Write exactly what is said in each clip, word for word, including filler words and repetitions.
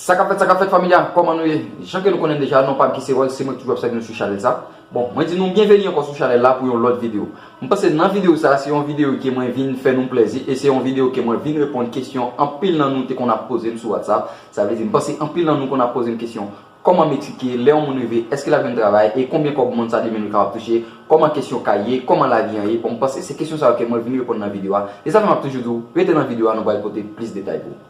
Sa k ap fèt, sa k ap fèt, fanmi a, kòman nou ye? Jan ke nou konnen deja, non pa m ki se Ròl, se mwen ki toujou ap sèvi nou sou chanèl sa. Bon, mwen di nou byenveni ankò sou chanèl la pou yon lòt videyo. Mwen panse nan videyo sa, se yon videyo ke mwen vin fè nou plèzi e se yon videyo ke mwen vin reponn kesyon anpil nan nou te konn ap poze m sou WhatsApp. Sa vle di, mwen panse anpil nan nou konn ap poze m kesyon, kòman Meksik ye, lè yon moun rive, èske l ap jwenn travay e konbyen kòb moun sa li menm li kapab touche, kòman kesyon kay ye, kòman lavi an ye. Bon, mwen panse se kesyon sa yo ke mwen vin reponn nan videyo a. E sa fè m ap toujou di w, rete nan videyo a, nou pral pote plis detay pou ou.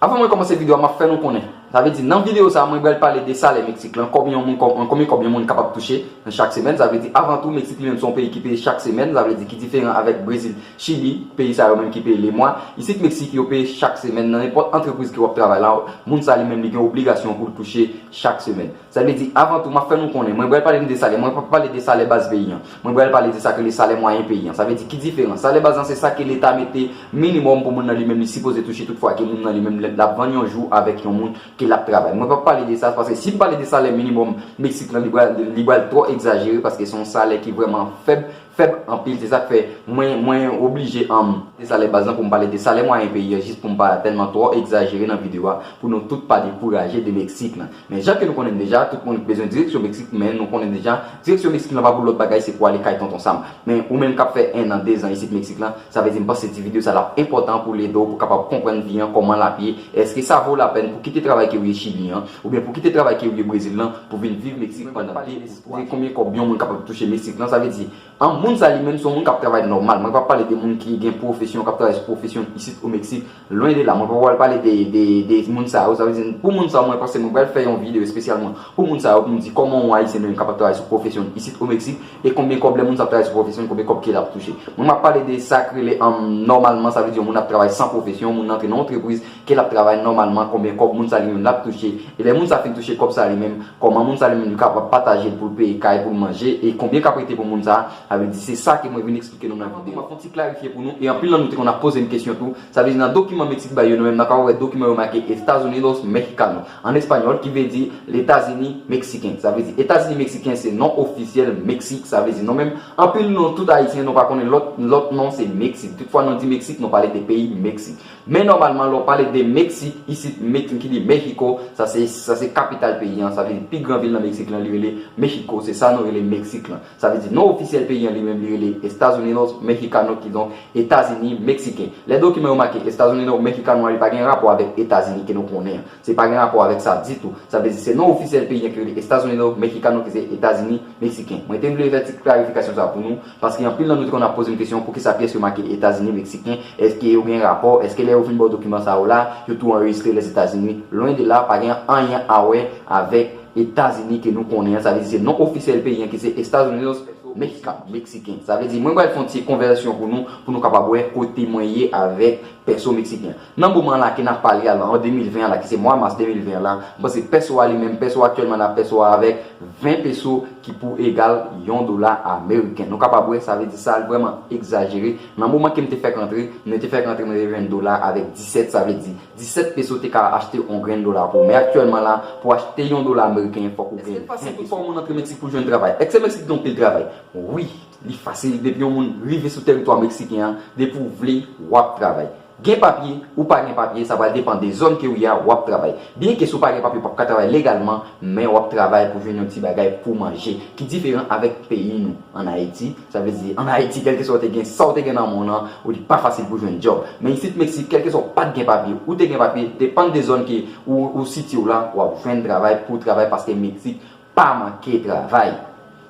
Avan mwen kòmanse videyo a, m ap fè nou konnen. Sa vle di, nan videyo sa a, mwen pral pale de salè Meksik lan, kòbyen yon moun, kò- konbyen kòb yon moun kapab touche nan chak semèn. Sa vle di, avan tou, Meksik li menm se yon peyi ki peye chak semèn. Sa vle di, ki diferan avèk Brezil, Chili, peyi sa yo menm ki peye lemwa. Isit Meksik, yo peye chak semèn. Nan nenpòt antrepriz ke w ap travay la, moun sa li menm li gen obligasyon pou l touche chak semèn. Sa vle di, avan tou, m ap fè nou konnen, mwen pral pale de salè, mwen p ap pale de salè baz peyi an. Mwen pral pale de sa ke le salè mwayen peyi an. Sa vle di, ki diferans? Salè baz lan se sa ke Leta mete minimòm pou moun nan li menm li sipoze touche, toutfwa ke moun nan li menm l ap vann yon jou avèk yon moun ke l ap travay. Mwen p ap pale de sa, paske si m pale de salè minimòm Meksik lan, li pral, li pral twò egzajere, paske se yon salè ki vrèman fèb, fèb anpil. Se sa k fè mwen, mwen oblije, um, de salè baz lan pou m pale de salè mwayen peyi an, jis pou m pa tèlman twò egzajere nan videyo a, pou nou tout pa dekouraje de Meksik lan. Men jan ke nou konnen deja, tout moun bezwen direksyon Meksik, men nou konnen deja, direksyon Meksik lan pa pou lòt bagay, se pou ale kay Tonton Sam. Men ou menm k ap fè en an, de zan isit Meksik lan, sa vle di m panse ti videyo sa l ap enpòtan pou l ede w, pou w kapab konprann vi an, kòman l ap ye, èske sa vo lapèn pou kite travay ke w ye Chili an, oubyen pou kite travay ke w ye Brezil lan, pou vin viv Meksik pandan de, de konbyen kòb yon moun kapab touche Meksik lan, sa vle di, an, moun sa li menm se yon moun k ap travay nòmal. Mwen p ap pale de moun ki gen pwofesyon, k ap travay sou pwofesyon isit o Meksik, lwen de la. Mwen p ap pale de, de, de moun sa yo. Sa vle di, pou moun sa yo, mwen panse mwen pral fè yon videyo espesyalman pou moun sa yo, pou m di kòman yon Ayisyen menm kapab travay sou pwofesyon isit o Meksik, e konbyen kòb lè moun sa ap travay sou pwofesyon, konbyen kòb ke l ap touche. Mwen m ap pale de sa k rele, um, nòmalman, sa vle di yon moun ap travay san pwofesyon, yon moun antre nan yon antrepriz, ke l ap travay nòmalman, konbyen kòb moun sa li menm l ap touche. E lè moun sa fin touche kòb sa li menm, kòman moun sa li menm li kapab pataje l pou l peye kay, pou l manje, e konbyen k ap rete pou moun sa, sa vle di se sa ke mwen vin eksplike nou nan videyo. M ap fè yon ti klarifye pou nou, e anpil nan nou te konn ap poze m kesyon tou. Sa vle di nan dokiman Meksik bay yo, nou menm n a kapab wè dokiman yo make Estados Unidos Mexicanos, an espanyòl, ki vle di Letazini Meksiken. Sa vle di Etazini Meksiken se non ofisyèl Meksik. Sa vle di nou menm, anpil nou tout Ayisyen, nou pa konnen lòt, lòt non se Meksik. Toutfwa nou di Meksik, nou pale de peyi Meksik. Men nòmalman, lè w pale de Meksik, isit, Meksik ki di Mexico, sa se, sa se kapital peyi an, sa vle di pi gran vil nan Meksik lan, li rele Mexico, se sa nou rele Meksik lan. Sa vle di non ofisyèl peyi an li menm li rele Estados Unidos Mexicanos, kidonk Etazini Meksiken. Lè dokiman yo make Estados Unidos Mexicanos, li pa gen rapò avèk Etazini ke nou konnen an. Se pa gen rapò avèk sa ditou. Sa vle di se non ofisyèl peyi an ki rele Estados Unidos Mexicanos, ki se Etazini Meksiken. Mwen te vle fè ti klarifikasyon sa pou nou, paske anpil nan nou te konn ap poze m kesyon poukisa pyès yo make Etazini Meksiken, èske yo gen rapò, èske lè yo fin ba w dokiman sa yo la, yo tou anrejistre Lèzetazini? Lwen de la, pa gen anyen a wè avèk Etazini ke nou konnen an. Sa vle di se non ofisyèl peyi an ki se Estados Unidos Mexica, Meksiken. Sa vle di mwen pral fè yon ti konvèsyon pou nou, pou nou kapab wè kote mwen ye avèk pèso meksiken. Nan moman la ke n ap pale a la, an de mil ven an la, ki se mwa mas de mil ven an la, m panse pèso a li menm, pèso aktyèlman la, pèso a avèk ven peso ki pou egal yon dola ameriken. Nou kapab wè, sa vle di sa vrèman egzajere. Nan moman ke m te fèk antre, mwen te fèk antre, mwen te jwenn dola avèk disèt, sa vle di disèt peso te ka achte yon grenn dola pou ou. Men aktyèlman la, pou achte yon dola ameriken, fòk ou gen ven peso. Èske l fasil pou fè yon moun antre Meksik pou jwenn travay? Èske Meksik gen anpil travay? Wi, li fasil depi yon moun rive sou tèritwa meksiken an, depi w vle, w ap travay. Gen papye, ou pa gen papye, sa pral depann de zòn ke w ye a, w ap travay. Byenke si w pa gen papye, w p ap ka travay legalman, men w ap travay pou jwenn yon ti bagay pou manje. Ki diferan avèk peyi nou, ann Ayiti. Sa vle di, ann Ayiti, kèlkeswa w te gen, sa w te gen nan men w lan, ou li pa fasil pou jwenn djòb. Men isit Meksik, kèlkeswa w pa t gen papye, ou te gen papye, depann de zòn ke ou, ou sitiye w la, w ap jwenn travay pou w travay paske Meksik pa manke travay.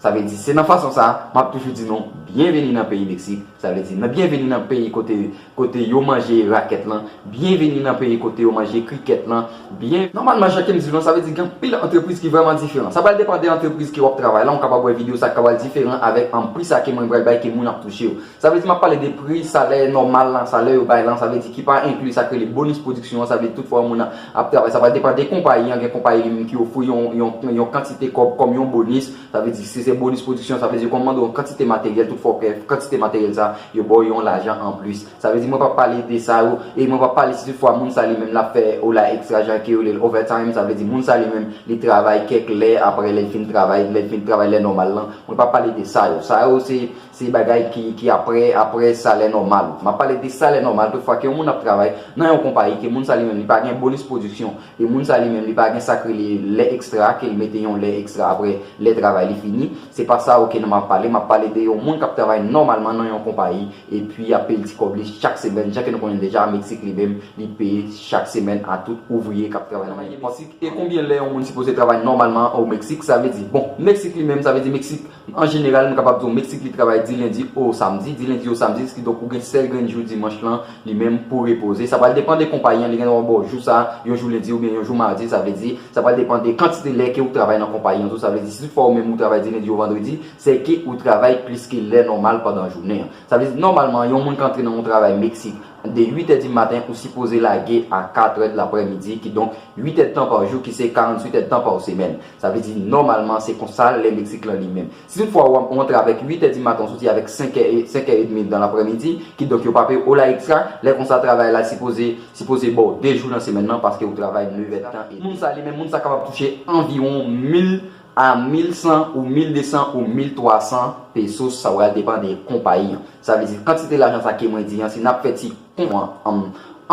Sa vle di, se nan fason sa, m ap toujou di nou, byenveni nan peyi Meksik. Sa vle di, nan byenveni nan peyi kote, kote yo manje rakèt lan. Byenveni nan peyi kote yo manje krikèt lan. Byen, nòmalman, jan ke m di nou, sa vle di, gen anpil antrepriz ki vrèman diferan. Sa pral depann de antrepriz ke w ap travay la, w kapab wè videyo sa k kapab diferan avèk, um, pri sa ke mwen pral bay ke moun ap touche yo. Sa vle di, m ap pale de pri salè nòmal lan, salè yo bay lan, sa vle di ki pa enkli sa k rele bonis pwodiksyon an, sa vle di tout fwa yon moun ap travay, sa pral depann de konpayi an, gen konpayi li menm ki ofri yon, yon, yon kantite kòb kòm yon bonis, sa vle di si se bonis pwodiksyon, sa vle di yo konn mande w yon kantite materyèl, tout fwa w fè kantite materyèl sa, yo ba w yon lajan anplis. Sa vle di mwen p ap pale de sa yo, e mwen p ap pale si tout fwa moun sa li menm l ap fè ola ekstra jan ke yo rele l overtime, sa vle di moun sa li menm li travay kèk lè, apre lè l fin travay, lè l fin travay lè nòmal lan, mwen p ap pale de sa yo. Sa yo se Se bagay ki, ki apre, apre salè nòmal. M ap pale de salè nòmal, toutfwa ke yon moun ap travay nan yon konpayi, ke moun sa li menm li pa gen bonis pwodiksyon, e moun sa li menm li pa gen sa k rele lè ekstra, ke li mete yon lè ekstra apre lè travay li fini. Se pa sa, oke, non, m ap pale, m ap pale de yon moun k ap travay nòmalman nan yon konpayi, epi y ap peye l ti kòb li chak semèn, jan ke nou konnen deja, Meksik li menm, li peye chak semèn a tout ouvriye k ap travay nan yon Meksik. E konbyen lè yon moun sipoze travay nòmalman o Meksik? Sa vle di, bon, Meksik li menm, sa vle di Meksik, an jeneral, m kapab di w, Meksik li travay di lendi o samdi, di lendi o samdi, kidonk ou gen sèl grenn jou dimanch lan, li menm pou repoze. Sa pral depann de konpayi an, li gen dwa ba w jou sa, yon jou lendi oubyen yon jou madi, sa vle di, sa pral depann de kantite lè ke ou travay nan konpayi an tou, sa vle di, si toutfwa ou menm ou travay di lendi o vandredi, se ke ou travay plis ke lè nòmal pandan jounen an. Sa vle di, nòmalman, yon moun k antre nan yon travay Meksik, de uit è di maten, ou sipoze lage a kat è de laprèmidi, kidonk uit è de tan pa jou, ki se karanntuit è de tan pa semèn. Sa vle di, nòmalman, se konsa lè Meksik lan li menm. Si toutfwa ou, ou antre avèk uit è di maten, ou soti avèk senk è, senk è edmi dan laprèmidi, kidonk yo pa peye w la ekstra, lè konsa travay la sipoze, sipoze ba w de jou nan semèn nan, paske ou travay nèf è de tan. Moun sa li menm, moun sa kapab touche anviwon mil a mil san ou mil de san ou mil twa san pesos, sa pral depann de konpayi an. Sa vle di, kantite lajan sa ke mwen di an, si n ap fè ti kont an, an,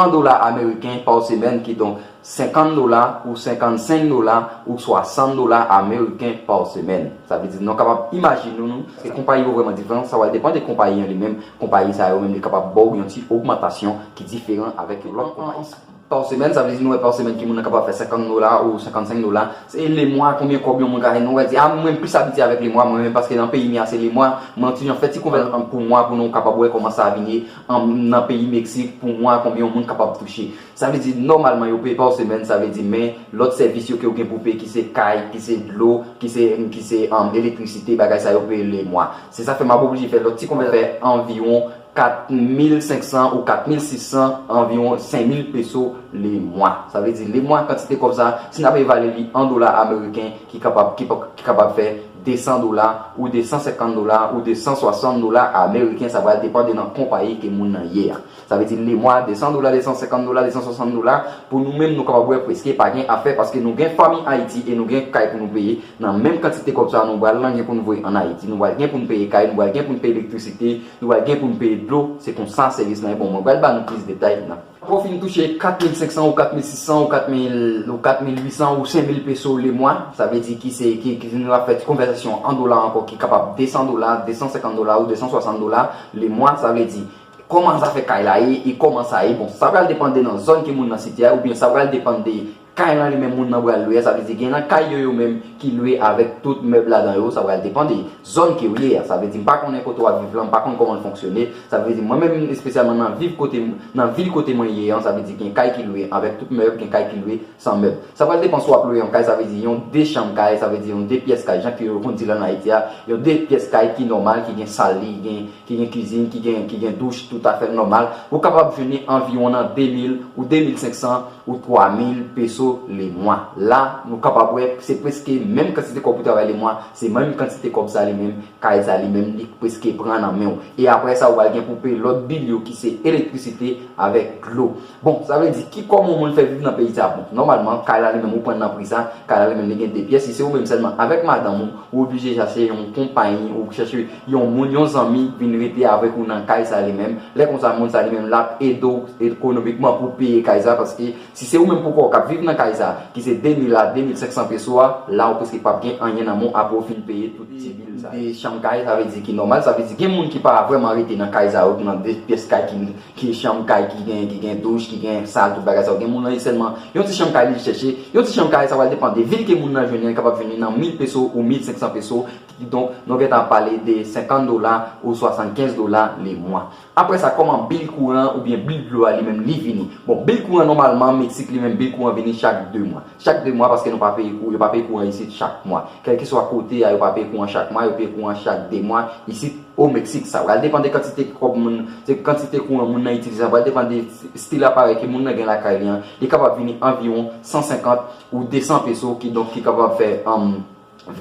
an dola ameriken pa semèn, kidonk senkant dola ou senkannsenk dola ou swasant dola ameriken pa semèn. Sa vle di, nou kapab imajine nou, se konpayi yo vrèman diferan, sa pral depann de konpayi an li menm. Konpayi sa yo menm, li kapab ba w yon ti ogmantasyon ki diferan avèk yon lòt konpayi. Pa semèn, sa vle di nou wè pa semèn ki moun nan kapab fè senkant dola ou senkannsenk dola. Se lemwa, konbyen kòb yon moun ka fè, nou wè di, a, mwen plis abitye avèk lemwa, mwen menm, paske nan peyi m ya, se lemwa, mwen ti jan fè ti konvèsyon pou mwa, pou nou kapab wè kòman sa vin ye, an, nan peyi Meksik, pou mwa, konbyen yon moun kapab touche. Sa vle di, nòmalman, yo peye pa semèn, sa vle di, men lòt sèvis yo ke ou gen pou peye, ki se kay, ki se dlo, ki se, ki se, an, elektrisite, bagay sa yo peye lemwa. Se sa fè m ap oblije fè lòt ti konvèsyon, fè anviwon kat mil senk san ou kat mil sis san, anviwon senk mil peso lemwa. Sa vle di, lemwa, kantite kòb sa, si n ap evalye li an dola ameriken, ki kapab, ki pa, ki kapab fè de san dola, ou de san senkant dola, ou de san swasant dola ameriken, sa pral depann de nan konpayi ke moun nan ye a. Sa vle di, lemwa, de san dola, de san senkant dola, de san swasant dola, pou nou menm, nou kapab wè prèske pa gen afè, paske nou gen fanmi Ayiti e nou gen kay pou nou peye. Nan menm kantite kòb sa, nou pral gen pou nou voye ann Ayiti, nou pral gen pou nou peye kay, nou pral gen pou nou peye elektrisite, nou pral gen pou nou peye dlo. Se konsa sèvis lan ye. Bon, mwen pral ba nou plis detay nan. Apre w fin touche kat mil senk san ou kat mil sis san ou kat mil, ou kat mil uit san ou senk mil peso lemwa, sa vle di ki se, ki, ki nou ap fè ti konvèsyon an dola ankò, ki kapab de san dola, de san senkant dola ou de san swasant dola lemwa, sa vle di, kòman zafè kay la ye e kòman sa ye? Bon, sa pral depann de nan zòn ke moun nan site a, oubyen sa pral depann de kay lan li menm moun nan pral lwe a, sa vle di gen nan kay yo yo menm ki lwe avèk tout mèb ladan yo, sa pral depann de zòn ke w ye a. Sa vle di m pa konnen kote w ap viv lan, m pa konn kòman l fonksyone. Sa vle di mwen menm espesyalman nan viv kote m, nan vil kote mwen ye an, sa vle di gen kay ki lwe avèk tout mèb, gen kay ki lwe san mèb. Sa pral depann si w ap lwe yon kay, sa vle di yon de chanm kay, sa vle di yon de pyès kay, jan ke yo konn di l ann Ayiti a, yon de pyès kay ki nòmal, ki gen sal li, gen, ki gen kizin, ki gen, ki gen douch, tout afè l nòmal. Ou kapab jwenn li anviwon nan de mil ou de mil senk san ou twa mil peso lemwa. La, nou kapab wè, se prèske menm kantite kòb ou travay lemwa, se menm kantite kòb sa li menm, kay sa li menm, li prèske pran nan men w. E apre sa, ou pral gen pou peye lòt bil yo ki se elektrisite avèk dlo. Bon, sa vle di, ki kòman yon moun fè viv nan peyi sa? Bon, nòmalman, kay la li menm, ou pran nan pri sa, kay la li menm, li gen de pyès, si se ou menm sèlman avèk madanm ou, ou oblije chache yon konpayi, ou chache yon moun, yon zanmi, vin rete avèk ou nan kay sa li menm. Lè konsa, moun sa li menm, l ap ede w ekonomikman pou peye kay sa, paske si se ou menm pou kò w k ap viv nan kay sa, ki se de mil a de mil senk san peso a, la ou prèske p ap gen anyen nan men w apre w fin peye tout ti bil sa. De chanm kay, sa vle di ki nòmal, sa vle di gen moun ki pa vrèman rete nan kay sa yo, nan de pyès kay ki, ki chanm kay ki gen, ki gen douch, ki gen sal, tout bagay sa yo. Gen moun nan sèlman yon ti chanm kay li chèche, yon ti chanm kay sa pral depann de vil ke moun nan jwenn li, li kapab jwenn li nan mil peso ou mil senk san peso, kidonk nou gentan pale de senkant dola ou swasannkenz dola lemwa. Apre sa, kòman bil kouran oubyen bil dlo a li menm li vini? Bon, bil kouran nòmalman, Meksik li menm, bil kouran vini chak de mwa. Chak de mwa, paske nou pa peye kou, yo pa peye kouran isit chak mwa. Kèlkeswa kote a, yo pa peye kouran chak mwa, yo peye kouran chak de mwa isit o Meksik. Sa pral depann de kantite kòb moun, se kantite kouran moun nan itilize, sa pral depann de stil aparèy ke moun nan gen lakay li an. Li kapab vini anviwon san senkant ou de san peso, kidonk ki kapab fè, um,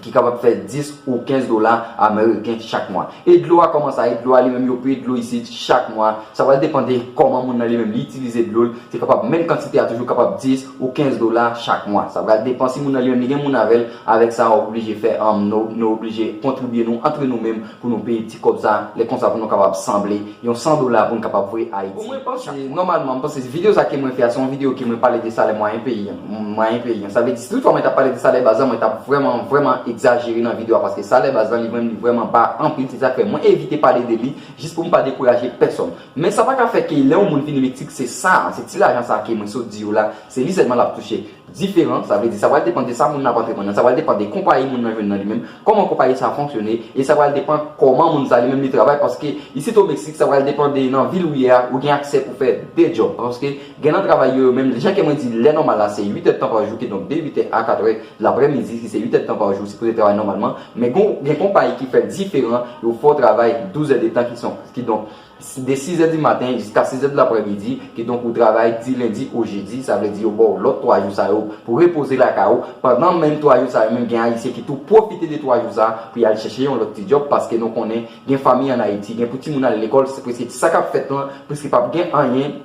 ki kapab fè dis ou kenz dola ameriken chak mwa. E dlo a, kòman sa ye? Dlo a li menm, yo peye dlo isit chak mwa. Sa pral depann de kòman moun nan li menm li itilize dlo l. Se kapab menm kantite a toujou, kapab dis ou kenz dola chak mwa. Sa pral depann si moun nan li menm li gen moun avè l. Avèk sa, w ap oblije fè, um, nou, nou oblije kontribye nou antre nou menm pou nou peye ti kòb sa, lè konsa pou nou kapab sanble yon san dola pou n kapab voye Ayiti. Bon, mwen panse, nòmalman, mwen panse videyo sa ke mwen fè a, se yon videyo ke mwen pale de salè mwayen peyi an. Mwayen peyi an. Sa vle di, si toutfwa mwen t ap pale de salè baz la, mwen t ap vrèman, vrèman egzajere nan videyo a, paske salè baz la, li menm, li vrèman ba anpil, se sa k fè mwen evite pale de li, jis pou m pa dekouraje pèsòn. Men sa pa ka fè ke lè yon moun vini Meksik, se sa, se ti lajan sa ke mwen sot di yo la, se li sèlman l ap touche. Diferan, sa vle di, sa pral depann de sa moun nan ap antreprann nan, sa pral depann de konpayi moun nan jwenn nan li menm, kòman konpayi sa a fonksyone, e sa pral depann kòman moun sa li menm li travay, paske isit o Meksik, sa pral depann de nan vil ou ye a, ou gen aksè pou fè de djòb, paske gen nan travay yo, yo menm, jan ke mwen di, lè nòmal la, se uit èdtan pa jou, kidonk de uit è a kat è laprèmidi, ki se uit èdtan pa jou, sipoze travay nòmalman, men gon, gen konpayi ki fè diferan, yo fè w travay douz èdtan ki son, kidonk, de sis è di maten jiska sis è de laprèmidi, kidonk ou travay di lendi o jedi, sa vle di yo ba w lòt twa jou sa yo pou repoze lakay ou, pandan menm twa jou sa yo menm gen Ayisyen ki tou pwofite de twa jou sa pou y al chèche yon lòt ti djòb, paske nou konnen gen fanmi ann Ayiti, gen pou timoun al lekòl, se prèske sa k ap fèt lan, prèske p ap gen anyen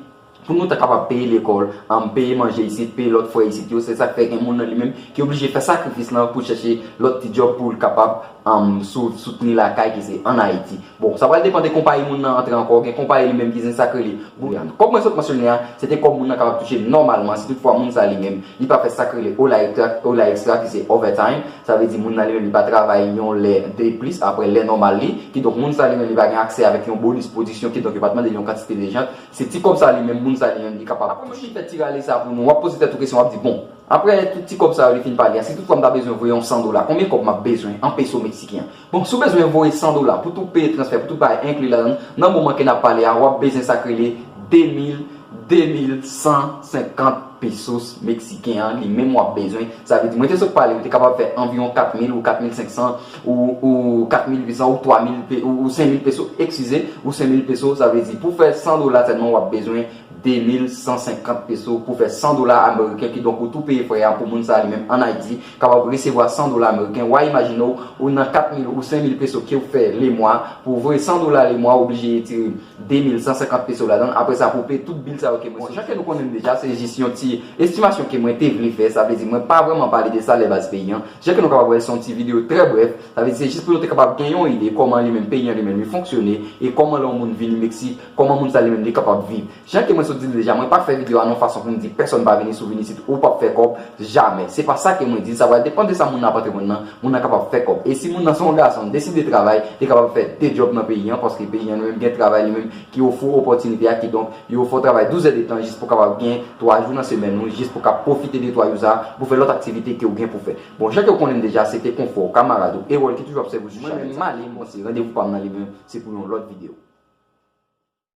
pou nou ta kapab peye lekòl, um, peye manje isit, peye lòt frè isit yo, se sa k fè gen moun nan li menm ki oblije fè sakrifis lan pou chèche lòt ti djòb pou l kapab, um, sou, soutni lakay ki se ann Ayiti. Bon, sa pral depann de konpayi moun nan antre ankò, gen konpayi li menm ki gen sa k rele Bouyan. Kòb mwen sot mansyone a, se te kòb moun nan kapab touche nòmalman, si toutfwa moun sa li menm, li pa fè sa k rele ola ekstra, ola ekstra ki se overtime, sa vle di moun nan li menm li pa travay yon lè de plis apre lè nòmal li, kidonk moun sa li menm li pa gen aksè avèk yon bonis pwodiksyon, kidonk yo pa t mande l yon kantite de jant, se ti kòb sa li menm, moun sa li menm, li kapab. Apre mwen fin fè ti rale sa pou nou, w ap poze tèt ou kesyon, w ap di, bon, apre tout ti kòb sa yo li fin pale a, si toutfwa m ta bezwen voye yon san dola, konbyen kòb m ap bezwen an peso meksiken an? Bon, si w bezwen voye san dola, pou tou peye transfè, pou tout bagay enkli ladan, nan moman ke n ap pale a, w ap bezwen sa k rele de mil, de mil san senkant pesos meksiken an, li menm w ap bezwen. Sa vle di, mwen te sot pale, ou te kapab fè anviwon kat mil ou kat mil senk san ou, ou kat mil uit san ou twa mil pe-, ou, ou senk mil peso, eskize, ou senk mil peso, sa vle di, pou fè san dola sèlman, w ap bezwen de mil san senkant peso pou fè san dola ameriken, kidonk ou tou peye frè a pou moun sa li menm ann Ayiti kapab resevwa san dola ameriken. W a imajine w, ou nan kat mil ou senk mil peso ke w fè lemwa, pou w voye san dola lemwa, w oblije retire de mil san senkant peso ladan l. Apre sa, pou w peye tout bil sa yo ke mwen sot. Bon, jan ke nou konnen l deja, se jis yon ti estimasyon ke mwen te vle fè. Sa vle di, mwen pa vrèman pale de salè baz peyi an. Jan ke nou kapab wè, se yon ti videyo trè brèf. Sa vle di, se jis pou nou te kapab gen yon ide kòman li menm peyi an li menm li fonksyone e kòman lè yon moun vini Meksik, kòman moun sa li menm li kapab viv. Jan ke mwen sot di l deja, mwen pa fè videyo a nan yon fason pou m di pèsòn pa vini, si w vin isit ou p ap fè kòb, jamè. Se pa sa ke mwen di, sa pral depann de sa moun nan ap antreprann nan, moun nan kapab fè kòb. E si moun nan se yon gason, li deside travay, li kapab fè de djòb nan peyi an, paske peyi an li menm gen travay li menm ki ofri w opòtinite a, kidonk yo ofri w travay douz èdtan jis pou w kapab gen twa jou nan semèn ou, jis pou w ka pwofite de twa jou sa a, pou fè lòt aktivite ke w gen pou fè. Bon, jan ke w konnen l deja, se te konfò, kamarad ou, Erol ki toujou ap sèvi w sou chanèl sa. Mwen menm, m ale, bon, se randevou pa m nan li menm, se pou yon lòt videyo.